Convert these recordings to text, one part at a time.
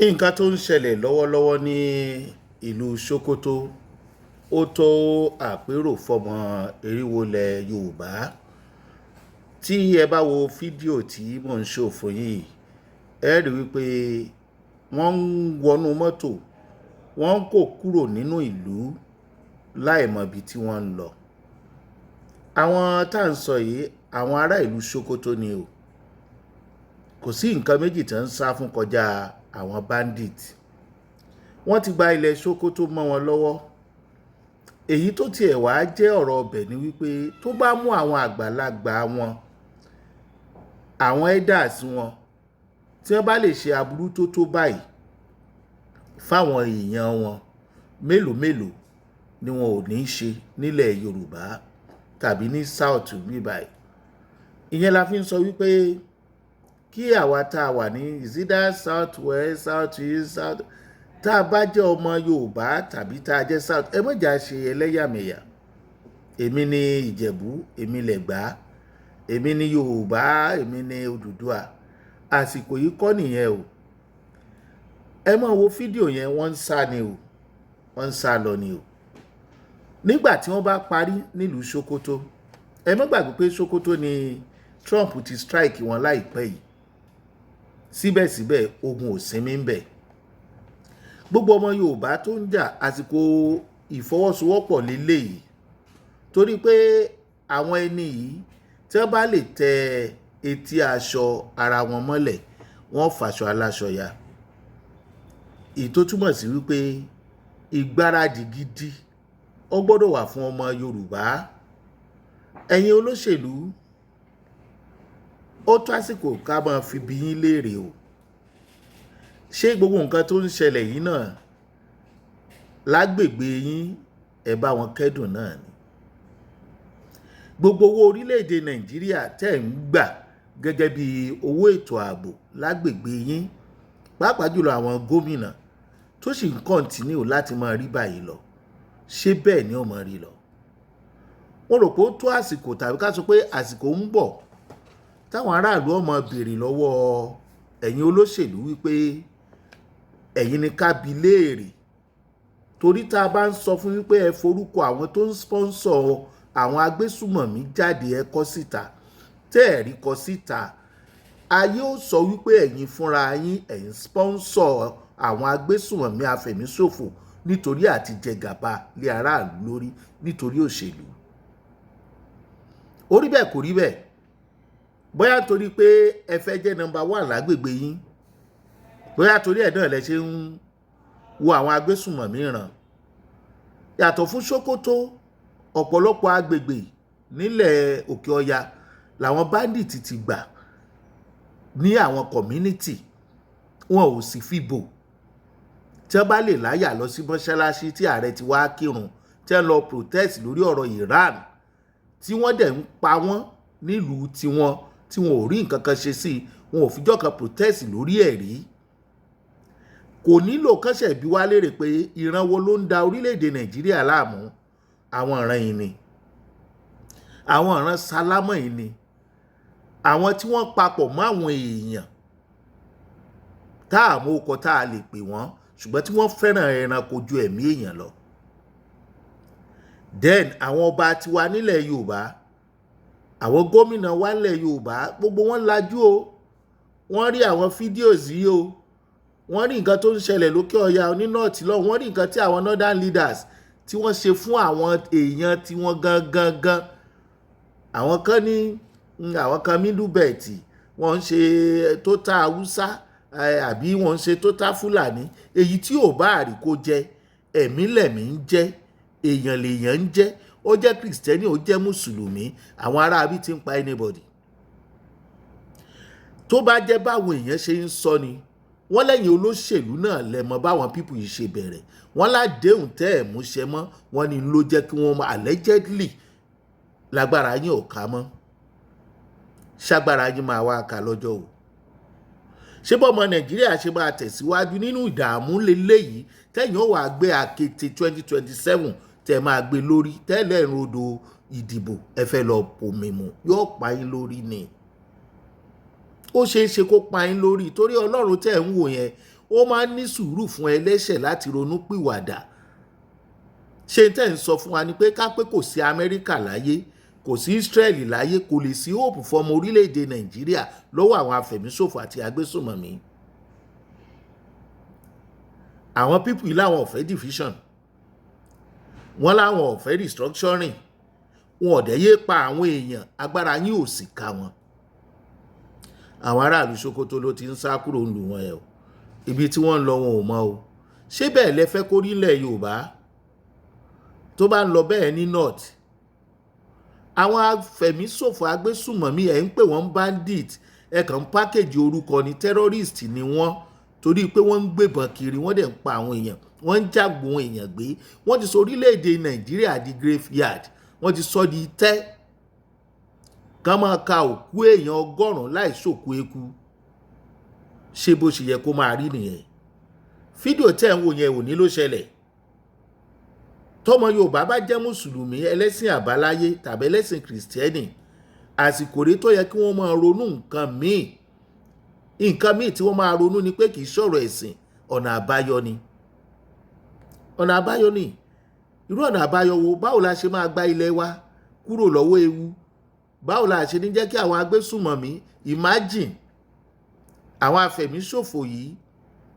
Nǹkan tó ń ṣẹlẹ̀ lọ́wọ́lọ́wọ́ ní ìlú Sokoto, ó tó àpérò fọ́mọ eriwo ilẹ̀ Yorùbá. Tí ẹ bá wo fídíò tí mò ń show fún yín yìí, ẹ rí wípé wọ́n ń wọnú mọ́tò, wọ́n ń kó kúrò nínú ìlú láì mọ ibi tí wọ́n ń lọ. Àwọn tá ń sọ yìí, àwọn ará ìlú Sokoto ni o. Kò sí nǹkan méjì tí wọ́n ń sá fún kọjá àwọn bandit. Wọ́n ti gba ilẹ̀ Sokoto mọ́ wọn lọ́wọ́. Èyí tó tiẹ̀ wá jẹ́ ọ̀rọ̀ ọbẹ̀ ni wípé tó bá mú àwọn àgbàlagbà wọn, àwọn elders wọn, tí wọ́n bá lè ṣe aburú tó tó báyìí fáwọn èèyàn wọn, mélòó mélòó ni wọn ò ní ṣe nílẹ̀ Yorùbá tàbí ní South níbí báyìí. Ìyẹn la fi ń sọ wípé kí àwa tá a wà ní is either South West, South East, South, tá a bá jẹ́ ọmọ Yorùbá tàbí tá a jẹ́ South, ẹ má jà ṣe ẹlẹ́yàmẹ̀yà. Èmi ni Ìjẹ̀bú, èmi lẹ̀gbá, èmi ni Yorùbá, èmi ni Odùduwà. Àsìkò yìí kọ́ nìyẹn o. Ẹ máa wo fídíò yẹn, wọ́n ń sá ni o, wọ́n ń sá lọ ni o. Nígbà tí wọ́n bá parí nílùú Sokoto, ẹ má gbàgbé pé Sokoto ni Trump ti strike wọn láìpẹ́ yìí. Síbẹ̀síbẹ̀, ogun ò sinmi ń bẹ̀. Gbogbo ọmọ Yorùbá tó ń jà, àsìkò ìfọwọ́sowọ́pọ̀ lélẹ̀ yìí, torí pé àwọn ẹni yìí, tí wọ́n bá lè tẹ etí aṣọ ara wọn mọ́lẹ̀, wọ́n fàṣọ aláṣọ ya. Èyí tó túmọ̀ sí wípé ìgbáradì gidi ó gbọ́dọ̀ wà fún ọmọ Yorùbá. Ẹ̀yin olóṣèlú, ó tó àsìkò ká máa fi bi yín léèrè o. Ṣé gbogbo nǹkan tó ń ṣẹlẹ̀ yìí náà lágbègbè yín, ẹ bá wọn kẹ́dùn náà ni? Gbogbo owó orílẹ̀-èdè Nàìjíríà tẹ̀ ń gbà gẹ́gẹ́ bí owó ètò ààbò lágbègbè yín, pàápàá jùlọ àwọn gómìnà tó sì ń continue láti máa rí báyìí lọ, ṣé bẹ́ẹ̀ ni ó máa rí lọ? Wọ́n rò pé ó tó àsìkò, tàbí ká sọ pé àsìkò ń bọ̀ táwọn aráàlú ó máa béèrè lọ́wọ́ ẹ̀yin olóṣèlú wípé ẹ̀yin ni ká bi léèrè, torí tá a bá ń sọ fún wípé ẹ forúkọ àwọn tó ń sponsor àwọn agbésùmọ̀mí jáde, ẹ kọ síta, tẹ́ ẹ̀ rí kọ síta, ayé ó sọ wípé ẹ̀yin fúnra yín ẹ̀ ń sponsor àwọn agbésùmọ̀mí afẹ̀míṣòfò nítorí àti jẹ gàba lé aráàlú lórí nítorí òṣèlú. Ó rí bẹ́ẹ̀, kò rí bẹ́ẹ̀? Bóyá torí pé ẹ fẹ́ jẹ́ number one lágbègbè yín, bóyá torí ẹ̀ náà lẹ ṣe ń wo àwọn agbésùmọ̀mí ràn. Yàtọ̀ fún Sokoto, ọ̀pọ̀lọpọ̀ agbègbè nílẹ̀ òkè ọya làwọn bandit ti gbà ní àwọn community, wọn ò sì fi bò. Tí wọ́n bá lè láyà lọ sí mọ́ṣáláṣí tí ààrẹ ti wá kírun, tí wọ́n lọ protest lórí ọ̀rọ̀ Iran, tí wọ́n dẹ̀ ń pa wọ́n nílùú tiwọn, tí wọn ò rí nǹkan kan ṣe sí i, wọn ò fijọ́ kan protest lórí ẹ̀ rí. Kò nílò kánṣẹ̀ bí wá léèrè pé ìran wo ló ń da orílẹ̀-èdè Nàìjíríà láàmú. Àwọn ìran yìí ni, àwọn ìran sálámọ̀ yìí ni, àwọn tí wọ́n papọ̀ mọ́ àwọn èèyàn tá a mú ọkọ̀ tá a lè pè wọ́n, ṣùgbọ́n tí wọ́n fẹ́ràn ẹranko ju ẹ̀mí èèyàn lọ. Then àwọn ọba tiwa nílẹ̀ Yorùbá, àwọn gómìnà wa nílẹ̀ Yorùbá, gbogbo wọn lajú o. Wọ́n rí àwọn fídíò yìí o. Wọ́n rí nǹkan tó ń ṣẹlẹ̀ lókè ọya ní North lọ. Wọ́n rí nǹkan tí àwọn northern leaders tí wọ́n ṣe fún àwọn èèyàn tí wọ́n gan gan gan. Àwọn kan ní àwọn kan Middle Belt, wọ́n ń ṣe total Haúsá àbí wọ́n ń ṣe total Fúlàní. Èyí tí ò bá rí kó jẹ́, ẹ̀mí lẹ̀mí ń jẹ́, èèyàn lèèyàn ń jẹ́. Ó jẹ́ Kristẹni, ó jẹ́ Mùsùlùmí, àwọn aráabí ti ń pa anybody. Tó bá jẹ́ báwọn èèyàn ṣe ń sọ ni, wọ́n lẹ́yìn olóṣèlú náà lẹ mọ̀ báwọn people yìí ṣe bẹ̀rẹ̀. Wọ́n ládéhùn tẹ́ ẹ̀ múṣẹ mọ́ wọ́n ní ló jẹ́ kí wọ́n allegedly lágbára yín ò ká mọ́. Ṣágbára yín máa wá ká lọ́jọ́ o? Ṣé bọ́mọ Nàìjíríà ṣe máa tẹ̀síwájú nínú ìdààmú leléyìí, tẹ̀yìn ó wàá gbé àkété 2027 tẹ̀ máa gbé lórí tẹ́lẹ̀ rodò ìdìbò, ẹ fẹ́ lọ pòmì mu, yóò pa yín lórí ni. Ó ṣeé ṣe kó pa yín lórí, torí Ọlọ́run tẹ̀ ń wò yẹn. Ó máa ń ní sùúrù fún ẹlẹ́ṣẹ̀ láti ronú pìwàdà. Ṣé n tẹ́ ń sọ fún wa ni pé ká pé kò sí Amẹ́ríkà láyé, kò sí Israeli láyé, kò lè sí hope fọmọ orílẹ̀-èdè Nàìjíríà lọ́wọ́ àwọn afẹ̀míṣòfò àti agbésùnmọ̀mí? Àwọn people yìí láwọn ò fẹ́ division, wọ́n láwọn ò fẹ́ restructuring, wọn ò dẹ̀ yé pa àwọn èèyàn, agbára yín ò sì ká wọn. Àwọn aráàlú Sokoto ló ti ń sá kúrò nílùú wọn ẹ̀ o. Ibi tí wọ́n ń lọ, wọn ò mọ̀ o. Ṣé bẹ́ẹ̀ lẹ fẹ́ kó rí ilẹ̀ Yorùbá tó bá ń lọ bẹ́ẹ̀ ní north? Àwọn afẹ̀míṣòfò, agbésùmọ̀mí, ẹ̀ ń pè wọ́n bandit, ẹ̀ kàn ń package orúkọ ní terrorist ni wọ́n, torí pé wọ́n ń gbébọn kiri, wọ́n dẹ̀ ń pa àwọn èèyàn, wọ́n ń jágbó èèyàn gbé. Wọ́n ti sọ orílẹ̀-èdè Nàìjíríà di graveyard, wọ́n ti sọ di tẹ́ kán máa ka òkú èèyàn 100 láì ṣòkú eku. Ṣé bó ṣe yẹ kó máa rí nìyẹn? Fídíò tẹ́ ń wò yẹn, òní ló ṣẹlẹ̀. Tọmọ Yorùbá bá jẹ́ mùsùlùmí, ẹlẹ́sìn àbáláyé tàbí ẹlẹ́sìn kìrìsìtẹ́nì, àsìkò rèé tó yẹ kí wọ́n máa ronú nǹkan míì. Nǹkan míì tí wọ́n máa ronú ni pé kì í ṣọ̀rọ̀ ẹ̀sìn, ọ̀nà àbáyọ ni. Ọ̀nà àbáyọ ni. Irú ọ̀nà àbáyọ wo? Báwo la ṣe máa gba ilẹ̀ wa kúrò lọ́wọ́ ewu? Báwo la ṣe ní jẹ́ kí àwọn agbésùmọ̀mí, imagine, àwọn afẹ̀míṣòfò yìí,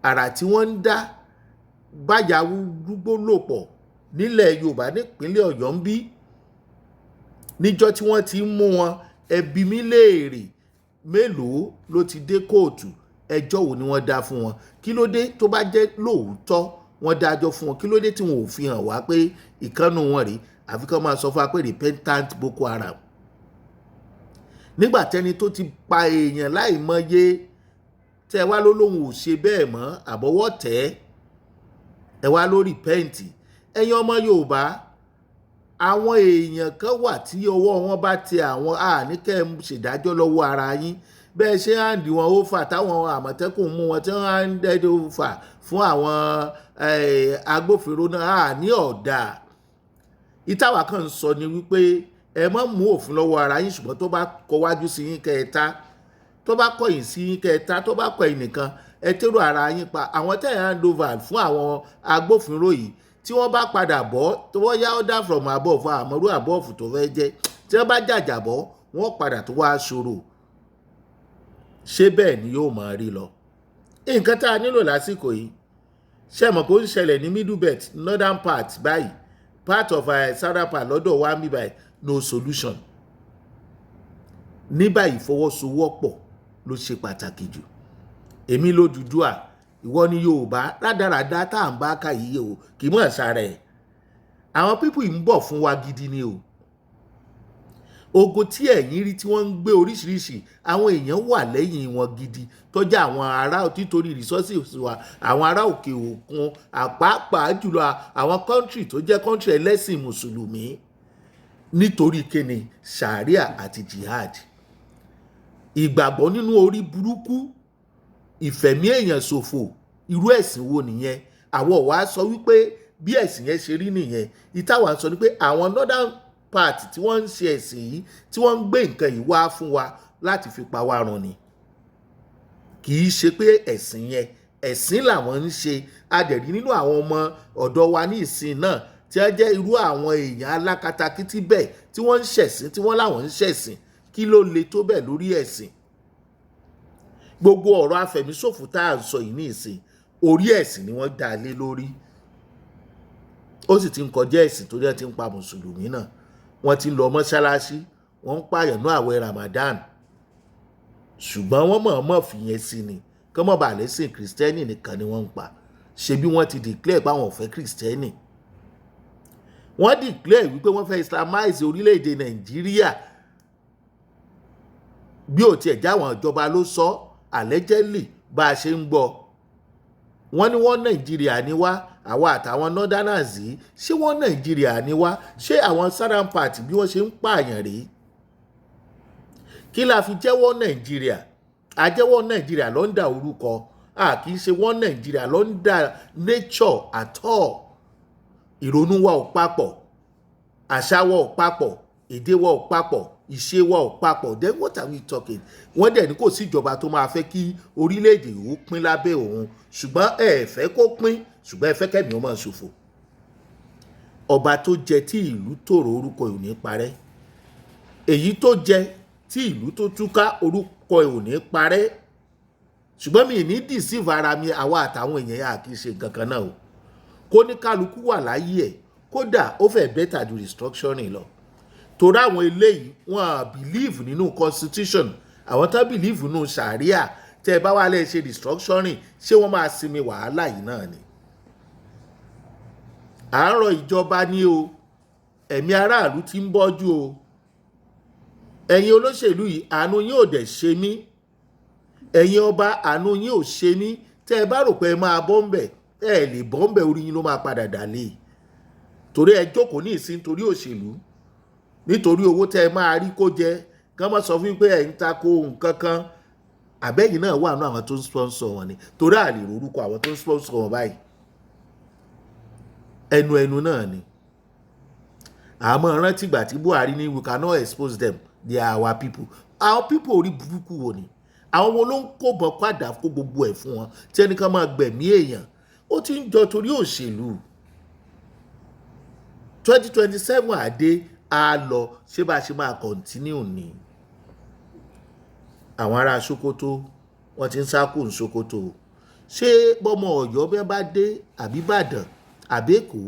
àrà tí wọ́n ń dá báyà rúgbó lò pọ̀ nílẹ̀ Yorùbá, nípínlẹ̀ Ọ̀yọ́ ń bí, níjọ́ tí wọ́n ti ń mú wọn, ẹbí mi léèrè, mélòó ló ti dé kóòtù? Ẹjọ́ wo ni wọ́n dá fún wọn? Kí ló dé? Tó bá jẹ́ lóòótọ́ wọ́n dájọ́ fún wọn, kí ló dé tí wọn ò fi hàn wá pé ìkànnù wọn rèé? Àfi kán máa sọ fún wa pé repentant Boko Haram, nígbà tẹni tó ti pa èèyàn láì mọye tẹ́ wá ló lóun ò ṣe bẹ́ẹ̀ mọ́, àbọ̀wọ́ tẹ́ ẹ wá ló repent. Ẹ̀yin ọmọ Yorùbá, àwọn èèyàn kan wà tí ọwọ́ wọn bá tẹ àwọn àníkẹ́ ṣèdájọ́ lọ́wọ́ ara yín. Bẹ́ẹ̀ ṣe hand wọn over táwọn Àmọ̀tẹ́kùn mú wọn, tí wọ́n hand over fún àwọn agbófinró náà, àní ọ̀dà ìtawà kan sọ ni wípé ẹ má mú òfin lọ́wọ́ ara yín, ṣùgbọ́n tó bá kọwájú sí yín kẹta, tó bá kọ̀yìn sí yín kẹta, tó bá kọ̀yìn nìkan, ẹ tẹ́rù ara yín pa. Àwọn tẹ́ ẹ̀ hand over fún àwọn agbófinró yìí, tí wọ́n bá padà bọ́, tí wọ́n yá order from above, àmọ́rú above tó fẹ́ jẹ́, tí wọ́n bá jàjàbọ́, wọ́n padà tó wá ṣòro. Ṣé bẹ́ẹ̀ ni yóò máa rí lọ? Nǹkan tá a nílò lásìkò yìí, ṣe mọ̀ kó ń ṣẹlẹ̀ ní Middle Belt, northern part báyìí, part of southern part lọ́dọ̀ wa mi báyìí, no solution. Ní báyìí, ìfọwọ́sowọ́pọ̀ ló ṣe pàtàkì jù. Èmi lódùdúà, ìwọ ni Yorùbá. Rádaràda tá à ń bá ká yìí o, kì í mọ̀ sára ẹ̀. Àwọn people yìí ń bọ̀ fún wa gidi ni o. Ogun tí ẹ̀yin rí tí wọ́n ń gbé oríṣiríṣi, àwọn èèyàn wà lẹ́yìn wọn gidi, tọ́jú àwọn ará títorí resources wa, àwọn ará òkè òkun, àpapàá jùlọ àwọn country tó jẹ́ country ẹlẹ́sìn mùsùlùmí, nítorí kíni? Sharia àti jihad, ìgbàgbọ́ nínú orí burúkú, ìfẹ̀mí èèyàn ṣòfò. Irú ẹ̀sìn wo nìyẹn? Àwọn ò wá sọ wípé bí ẹ̀sìn yẹn ṣe rí nìyẹn. Ìtawà ń sọ ni pé àwọn northern part tí wọ́n ń ṣe ẹ̀sìn yìí, tí wọ́n ń gbé nǹkan yìí wá fún wa láti fi pa wá run ni. Kì í ṣe pé ẹ̀sìn yẹn, ẹ̀sìn làwọn ń ṣe. Adẹ̀rí nínú àwọn ọmọ ọ̀dọ́ wa ní ìsìn náà tí wọ́n jẹ́ irú àwọn èèyàn alákatakítí bẹ́ẹ̀ tí wọ́n ń ṣẹ̀sìn, tí wọ́n láwọn ń ṣẹ̀sìn. Kí ló le tó bẹ́ẹ̀ lórí ẹ̀sìn? Gbogbo ọ̀rọ̀ afẹ̀míṣòfò tá à ń sọ yìí ní ìsìn, orí ẹ̀sìn ni wọ́n dá lé lórí. Ó sì ti ń kọjá ẹ̀sìn, torí ẹ̀ ti ń pa mùsùlùmí náà. Wọ́n ti ń lọ mọ́ṣáláṣí, wọ́n ń pààyàn ní àwẹ̀ Ramadan, ṣùgbọ́n wọ́n mọ̀ọ́mọ̀ fìyẹn sí ni kí wọ́n bá lẹ́sìn kìrìsìtẹ́nì nìkan ni wọ́n ń pa. Ṣebí wọ́n ti declare pé àwọn ò fẹ́ kìrìsìtẹ́nì? Wọ́n declare wípé wọ́n fẹ́ islamize orílẹ̀-èdè Nàìjíríà. Bí ò tiẹ̀ jáwọn ìjọba ló sọ, allegedly, bá a ṣe ń gbọ́, wọ́n ní wọ́n Nàìjíríà ní wá, àwa àtàwọn northerners yìí. Ṣé wọ́n Nàìjíríà ní wá? Ṣé àwọn southern part bí wọ́n ṣe ń pààyàn rèé? Kí la fi jẹ́wọ́ Nàìjíríà? Àjẹwọ́ Nàìjíríà ló ń dà orúkọ, a kì í ṣe wọ́n Nàìjíríà ló ń dà nature at all. Ìrònú wa ò papọ̀, àṣà wa ò papọ̀, èdè wa ò papọ̀, Ìṣe wa ò papọ̀. Then what are we talking? Wọ́n dẹ̀ ní kò sí ìjọba tó máa fẹ́ kí orílẹ̀-èdè ó pín lábẹ́ òun, ṣùgbọ́n ẹ fẹ́ kó pín, ṣùgbọ́n ẹ fẹ́ kẹ́mi ó máa ṣòfò. Ọba tó jẹ tí ìlú tòrò, orúkọ ẹ̀ ò ní parẹ́. Èyí tó jẹ tí ìlú tó túká, orúkọ ẹ̀ ò ní parẹ́. Ṣùgbọ́n mi ní deceive ara mi, àwa àtàwọn èèyàn yà kì í ṣe nǹkan kan náà o. Kó ní kálukú wà láyé ẹ̀, kódà ó fẹ́ better ju restructuring lọ, torí àwọn eléyìí, wọn à believe nínú constitution. Àwọn tó believe nínú sharia, tẹ́ ẹ bá wà lẹ́ ṣe restructuring, ṣé wọ́n máa sinmi wàhálà yìí náà ni? À ń rọ ìjọba ní o. Ẹ̀mí aráàlú ti ń bọ́jú o. Ẹ̀yin olóṣèlú yìí, àánú yín ò dẹ̀ ṣe mí. Ẹ̀yin ọba, àánú yín ò ṣe mí. Tẹ́ ẹ bá rò pé ẹ máa bọ́ ń bẹ̀, ẹ lè bọ́ ń bẹ̀. Orí yín ló máa padà dà lé, torí ẹ jókòó ní ìsín torí òṣèlú, nítorí owó tẹ́ ẹ máa rí kó jẹ, kán mọ́ sọ fún yín pé ẹ̀ ń tako nǹkan kan. Àbẹ́yìn náà wà nù àwọn tó ń sponsor wọn ni, torí àlè orúkọ àwọn tó ń sponsor wọn báyìí. Ẹnu ẹnu náà ni. Àmọ́ rántí ìgbà tí Buhari ní, "We cannot expose them, they are our people." Our people orí burúkú wo ni? Àwọn wo ló ń kó bọ̀ padà, kó gbogbo ẹ̀ fún wọn tí ẹnìkan máa gbẹ̀mí èèyàn? Ó ti ń jọ torí òṣèlú. 2027 àdé á lọ, ṣé bá a ṣe máa continue ni? Àwọn ará Sokoto, wọ́n ti ń sá kúrò ní Sokoto. Ṣé bọ́mọ Ọ̀yọ́ bí wọ́n bá dé, àbí Ìbàdàn, àbí Èkó,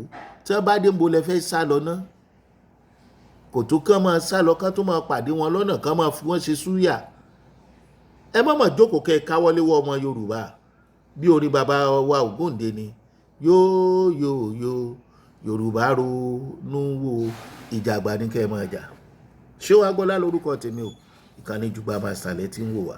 tí wọ́n bá dé, ń bo lẹ fẹ́ sá lọ ná? Kò tó kán máa sá lọ, kán tó máa pàdé wọn lọ́nà, kán máa fi wọ́n ṣe súyà. Ẹ má mọ̀ jókòó kẹ́ ẹ káwọ́lé wọ́ ọmọ Yorùbá. Bí orin bàbá wa Ògúndé ni, yóò yóò yóò, Yorùbá ronú wo, ìjàgbá ní kẹ́ ẹ máa jà. Ṣé wàá gbọ́lá lórúkọ tèmi o. Ìkànnì Jùgbà Master lẹ tí ń wò wá.